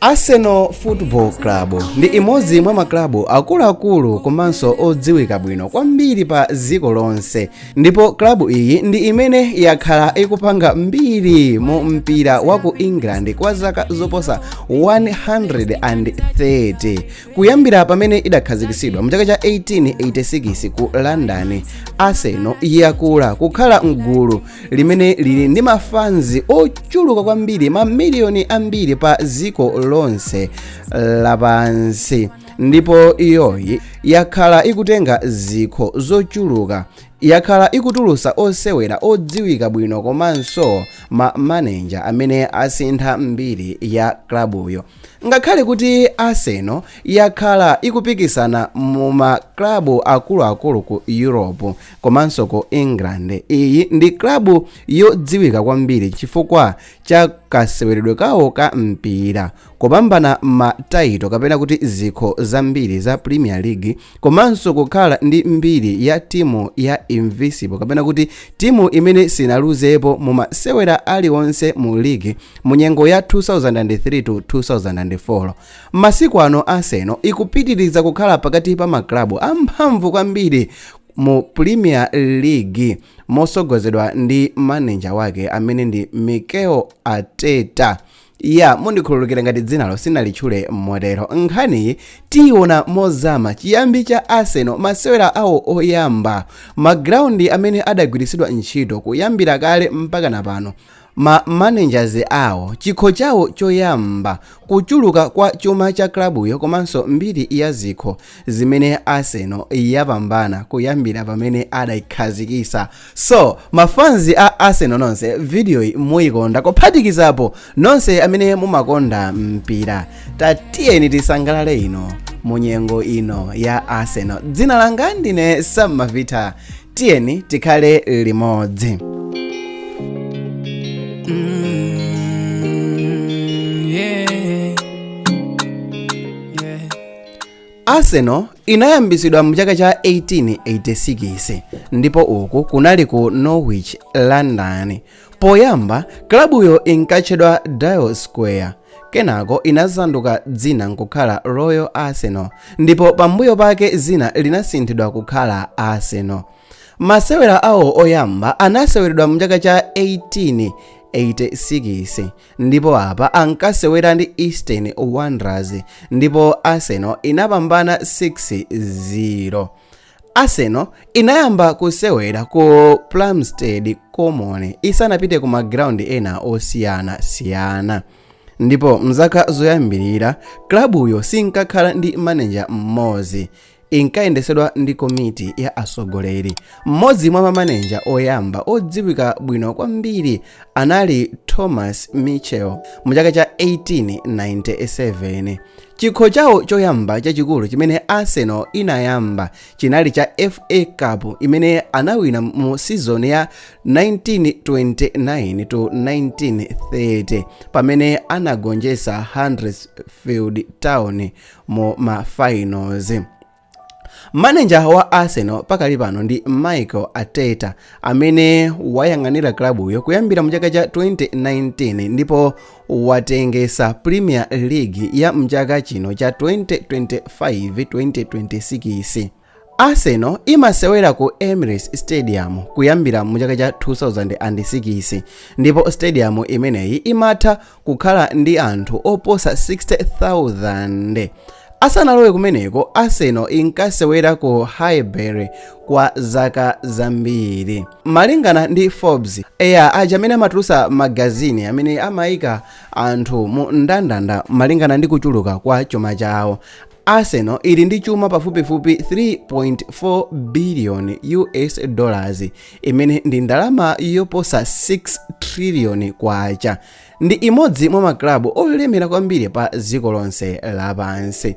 Arsenal Football Club ndi imodzi mwa maklabu akuluakulu komanso odziwika bwino kwambiri pa dziko lonse, ndipo klabu iyi ndi imene yakhala ikupanga mbiri mu mpira wa ku England kwa zaka zoposa 130 kuyambira pamene idakhazikitsidwa mu chaka cha 1886 ku London. Arsenal yakula kukhala mgulu limene lili ndi mafanzi ochuluka kwambiri, mamiliyoni ambiri pa dziko lonse lapansi, ndipo iyoyi yakhala ikutenga zikho zochuluka, yakhala ikutulusa osewera odziwika bwino komanso ma manager amene asintha mbiri ya klabuyo. Ngakhale kuti Arsenal yakhala ikupikisana mu maklabu akuluakulu ku Europe komanso ku England, iyi ndi klabu yodziwika kwambiri chifukwa cha kaseweredwe kawo ka mpira, kupambana ma title kapena kuti zikho zambiri za Premier League, komanso kukhala ndi mbiri ya timu ya invincible kapena kuti timu imene sinaluzepo mu masewera aliwonse mu league mu nyengo ya 2003 to 2004. Masiku ano Arsenal ikupitiriza kukhala pakati pa maklabu amphamvu kwambiri mu Premier League mosogozedwa ndi manager wake amene ndi Mikel Arteta. Ya, mundikhululukire ngati dzinalo sinalitchule motero. Nkhaniyi tiyiona mozama: chiyambi cha Arsenal, masewera awo oyamba, magrawundi amene adagwiritsidwa ntchito kuyambira kale mpaka na pano, ma managers awo, chikho chawo choyamba, kuchuluka kwa chuma cha klabuyo, komanso mbiri ya zikho zimene Arsenal yapambana kuyambira pamene adayikhazikisa. So mafanzi a Arsenal nonse, videoyi muyikonda, kuphatikizapo nonse amene mumakonda mpira, tatiyeni tisangalale ino mu nyengo ino ya Arsenal. Dzina langa ndine Sam Mavita, tiyeni tikhale limodzi. Arsenal inayambisidwa mu chaka cha 1886 ndipo uku kunali ku Norwich, London. Poyamba klabuyo inkatchedwa Dial Square, kenako inasanduka dzina nkukhala Royal Arsenal, ndipo pambuyo pake dzina linasinthidwa kukhala Arsenal. Masewera awo oyamba anaseweredwa mu chaka cha 1886 ndipo apa ankasewera ndi Eastern Wanderers, ndipo Arsenal inapambana 6-0. Arsenal inayamba kusewera ku Plumstead Common isanapite ku magrawundi ena osiyanasiyana, ndipo mzaka zoyambirira klabuyo sinkakhala ndi maneja mmodzi, inkayendesedwa ndi komiti ya atsogoleri. Mmodzi mwa mamaneja oyamba odziwika bwino kwambiri anali Thomas Mitchell mu chaka cha 1897. Chikho chawo choyamba chachikulu chimene Arsenal inayamba chinali cha FA Cup imene anawina mu season ya 1929 to 1930 pamene anagonjetsa Huddersfield Town mu ma finals. Maneja wa Arsenal pakali pano ndi Mikel Arteta amene wayang'anira klabuyo kuyambira mu chaka cha 2019 ndipo watengesa Premier League ya mchaka chino cha 2025-2026. Arsenal imasewera ku Emirates Stadium kuyambira mu chaka cha 2006, ndipo stadium imeneyi imatha kukhala ndi anthu oposa 60,000. Asanalowe kumeneko, Arsenal inkasewera ku Highbury kwa zaka zambiri. Malingana ndi Forbes, eya, aja amene amatulutsa magazini amene amayika anthu mu ndandanda malingana ndi kuchuluka kwa chuma chawo, Arsenal ili ndi chuma pafupifupi 3.4 billion US dollars, imene ndi ndalama yoposa 6 trillion kwacha. Ndi imodzi mwa maklabu olemera kwambiri pa dziko lonse lapansi.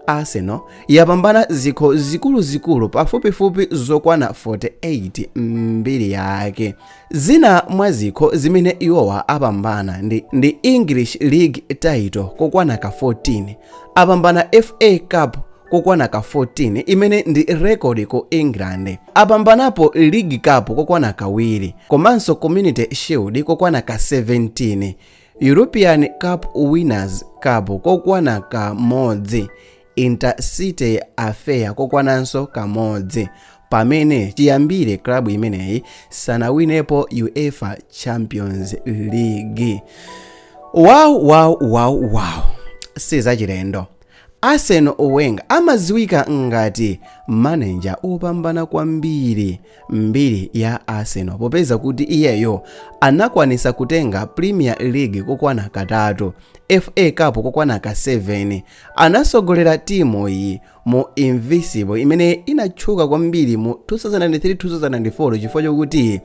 Arsenal yapambana zikho zikuluzikulu pafupifupi zokwana 48 mbiri yake. Zina mwa zikho zimene iwowa apambana ndi English League title kokwana ka 14, apambana FA Cup kokwana ka 14 imene ndi record ku England, apambanapo League Cup kokwana kawiri, komanso Community Shield kokwana ka 17. European Cup Winners Cup kokwana kamodzi, Intercity Affair kokwananso kamodzi, pamene chiyambire klabu imeneyi sanawinepo UEFA Champions League. Wow, sizachilendo. Arsene Wenger amadziwika ngati manager opambana kwambiri mbiri ya Arsenal, popeza kuti iyeyo anakwanisa kutenga Premier League kokwana katatu, FA Cup kokwana ka 7. Anasogolera timu iyi mu Invincible imene inatchuka kwambiri mu 2003-2004 chifukwa chokuti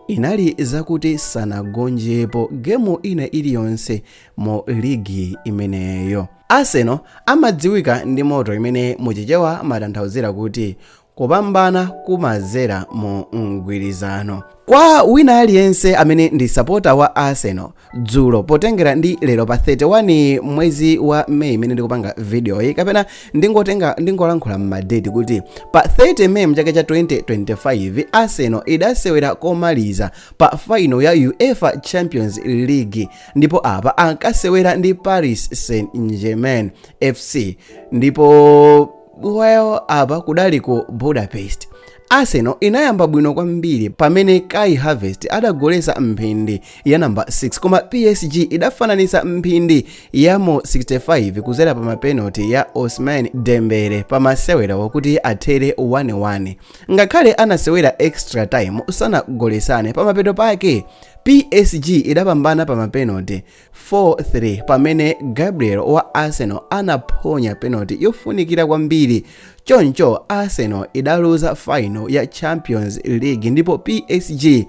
inali zakuti sanagonjepo gemu ina iliyonse mu ligi imeneyo. Arsenal amadziwika ndi motto imene muchichewa amatanthauzira kuti kupambana kumazera mu mgwirizano. Kwa wina aliyense amene ndi sapota wa Arsenal, dzulo potengera ndi lero pa 31 mwezi wa Meyi imene ndikupanga video iyi, kapena ndingotenga ndingolankhula m'madeti kuti pa 30 May mchaka cha 2025, Arsenal idasewera komaliza pa final ya UEFA Champions League, ndipo apa ankasewera ndi Paris Saint Germain FC, ndipo well, apa kudali ku Budapest. Arsenal inayamba bwino kwambiri pamene Kai Havertz adagolesa mphindi ya namba 6, koma PSG idafananisa mphindi ya mu 65 kuzera pa mapenalty ya Ousmane Dembele pa masewera wakuti athere 1-1. Ngakhale anasewera extra time, sanagolesane. Pamapeto pake PSG idapambana pa mapenalty 4-3 pamene Gabriel wa Arsenal anaphonya penalty yofunikira kwambiri. Choncho Arsenal idaluza final ya Champions League ndipo PSG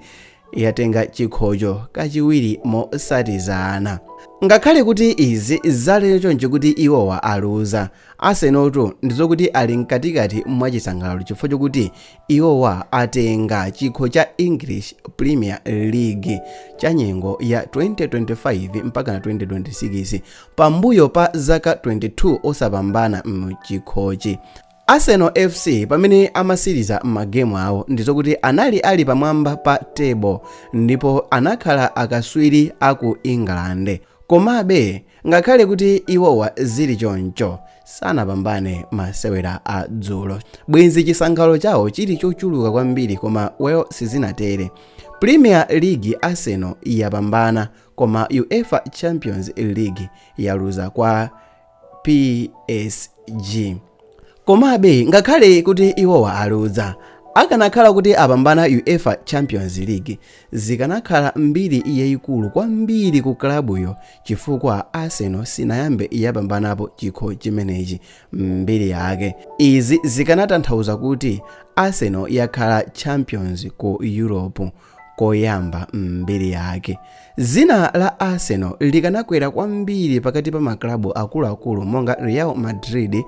yatenga chikhocho kachiwiri mosatizana. Ngakhale kuti izi zalero choncho kuti iwowa aluza, Arsenaltu ndizokuti ali mkatikati mwachisangalalo chifukwa chokuti iwowa atenga chikho cha English Premier League cha nyengo ya 2025 mpaka na 2026 pambuyo pa zaka 22 osapambana mchikhochi. Arsenal FC pamene amasiriza magemu awo, ndizokuti anali ali pamwamba pa table ndipo anakhala akaswiri aku England. Komabe ngakhale kuti iwowa zili choncho, sanapambane masewera a dzulo. Bwenzi chisangalalo chawo chili chochuluka kwambiri, koma well, sizinatere. Premier League Arsenal yapambana, koma UEFA Champions League yaluza kwa PSG. Komabe ngakhale kuti iwowa aluza, akanakhala kuti apambana UEFA Champions League, zikanakhala mbiri yayikulu kwambiri ku klabuyo, chifukwa Arsenal sinayambe yapambanapo chikho chimenechi mbiri yake. Izi zikanatanthauza kuti Arsenal yakhala champions ku Europe koyamba mbiri yake. Zina la Arsenal likanakwera kwambiri pakati pa maklabu akuluakulu monga Real Madrid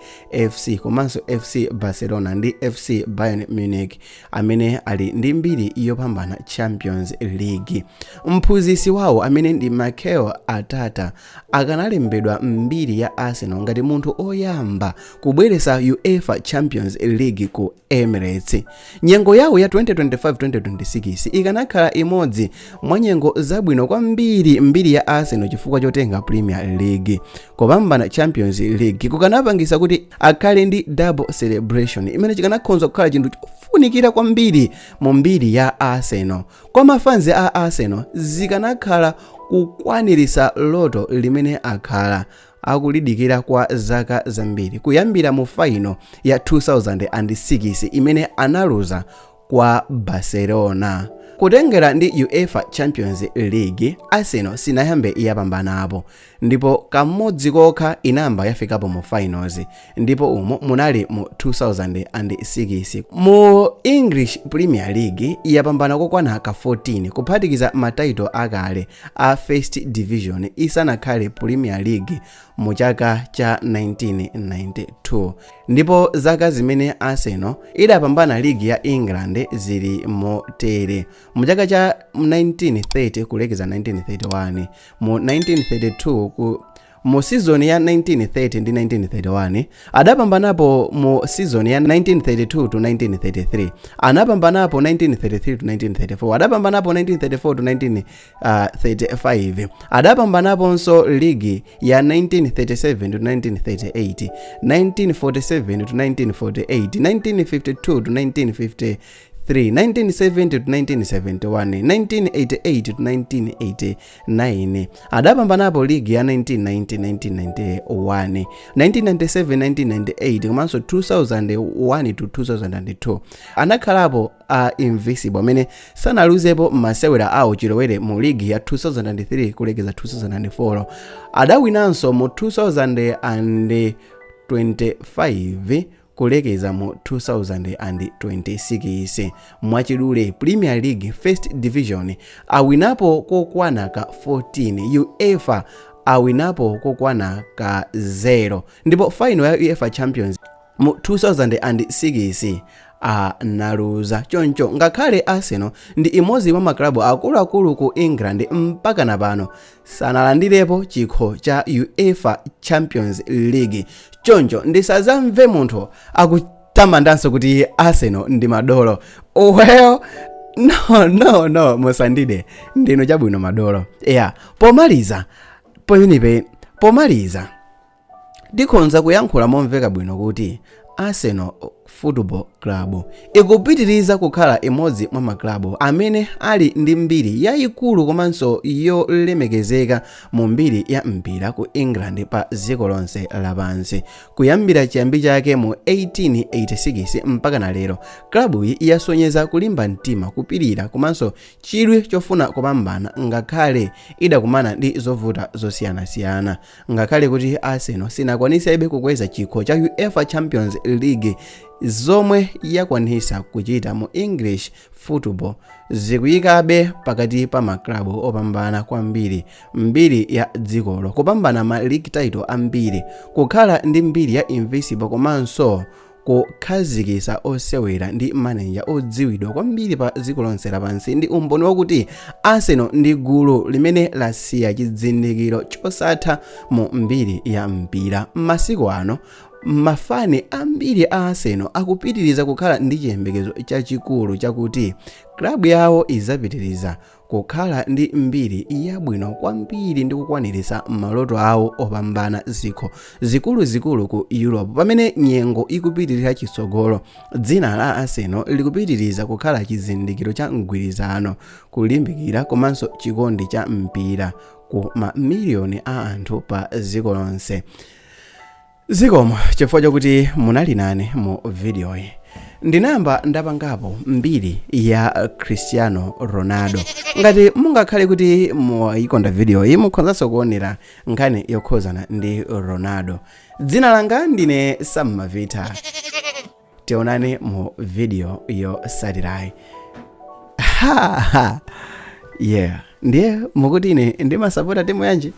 FC komanso FC Barcelona ndi FC Bayern Munich amene ali ndi mbiri yopambana Champions League. Mphunzitsi wawo amene ndi Mikel Arteta akanalembedwa mbiri ya Arsenal ngati munthu oyamba kubweretsa UEFA Champions League ku Emirates. Nyengo yawo ya 2025-2026 ikanakhala imodzi mwa nyengo zabwino kwambiri mbiri ya Arsenal chifukwa chotenga Premier League. Kupambana Champions League kukanapangisa kuti akhale ndi double celebration imene chikanakhoza kukhala chinthu chofunikira kwambiri mu mbiri ya Arsenal. Kwa mafanzi a Arsenal, zikanakhala kukwanirisa loto limene akhala akulidikira kwa zaka zambiri kuyambira mu final ya 2006 imene analuza kwa Barcelona. Kutengera ndi UEFA Champions League, Arsenal sinayambe yapambanapo, ndipo kamodzi kokha inayamba yafikapo mu finals, ndipo umo munali mu 2006. Mu English Premier League yapambana kokwana ka 14, kuphatikiza mataito akale a First Division isanakhale Premier League mu chaka cha 1992. Ndipo zaka zimene Arsenal idapambana ligi ya England zili motere: mu chaka cha 1930 kulekeza 1931, mu 1932 ku Mu season ya 1930 ndi 1931, adapambanapo mu season ya 1932 to 1933, anapambanapo 1933 to 1934, adapambanapo 1934 to 1935, adapambanaponso ligi ya 1937 to 1938, 1947 to 1948, 1952 to 1953, 1970 to 1971, 1988 to 1989. Adapambanapo ligi ya 1990 1991, 1997 1998 komanso 2001 to 2002. Anakhalapo a invincible amene sanaluzepo masewera awo chilowere mu ligi ya 2003 kulekeza 2004. Adawinanso mu 2025 kulekeza mu 2026. Mwachidule, Premier League First Division awinapo kokwana ka 14, UEFA awinapo kokwana ka 0, ndipo final ya UEFA Champions mu 2006 analuza. Choncho ngakhale Arsenal ndi imodzi mwa maklabu akuluakulu ku England, mpaka na pano sanalandirepo chikho cha UEFA Champions League. Choncho ndisazamve munthu akutamandanso kuti Arsenal ndi madolo. Well, no, no, no, musandide, ndinu chabwino madolo. Yeah, pomaliza pamenipe, pomaliza ndikhonza kuyankhula momveka bwino kuti Arsenal Football Club ikupitiriza kukhala imodzi mwa maklabu amene ali ndi mbiri yayikulu komanso yolemekezeka mu mbiri ya mpira ku England pa dziko lonse lapansi. Kuyambira chiyambi chake mu 1886 mpaka na lero, klabuyi yasonyeza kulimba mtima, kupirira komanso chidwi chofuna kupambana ngakhale idakumana ndi zovuta zosiyanasiyana. Ngakhale kuti Arsenal sinakwanisebe kukweza chikho cha UEFA Champions League, zomwe yakwanisa kuchita mu English football zikuyikabe pakati pa maklabu opambana kwambiri mbiri ya dzikolo. Kupambana ma league title ambiri, kukhala ndi mbiri ya invincible komanso kukhazikitsa osewera ndi maneja odziwidwa kwambiri pa dziko lonse lapansi ndi umboni wakuti Arsenal ndi gulu limene lasiya chizindikiro chosatha mu mbiri ya mpira. Masiku ano mafani ambiri a Arsenal akupitiriza kukhala ndi chiyembekezo chachikulu chakuti klabu yawo izapitiriza kukhala ndi mbiri yabwino kwambiri ndi kukwaniritsa maloto awo opambana zikho zikuluzikulu ku Europe. Pamene nyengo ikupitirira chitsogolo, dzina la Arsenal likupitiriza kukhala chizindikiro cha mgwirizano, kulimbikira komanso chikondi cha mpira ku mamiliyoni a anthu pa dziko lonse. Zikomo chifukwa chakuti munali nane mu videoyi. Ndinayamba ndapangapo mbiri ya Cristiano Ronaldo. Ngati mungakhale kuti muwayikonda video iyi, mukhozanso kuonera nkhani yokhuzana ndi Ronaldo. Dzina langa ndine Sam Mavita. Tionane mu video yotsatirayi. Ha ha, yeah, ndiye mukuti ine ndimasapota timu yanji?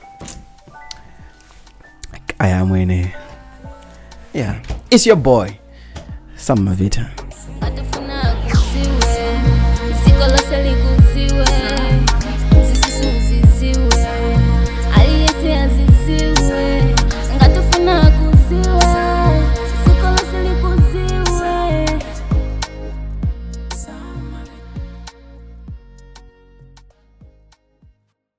Aya mwene, yeah, it's your boy Sam Mavita. Atufuna kuziwe, dziko lonse likuziwe.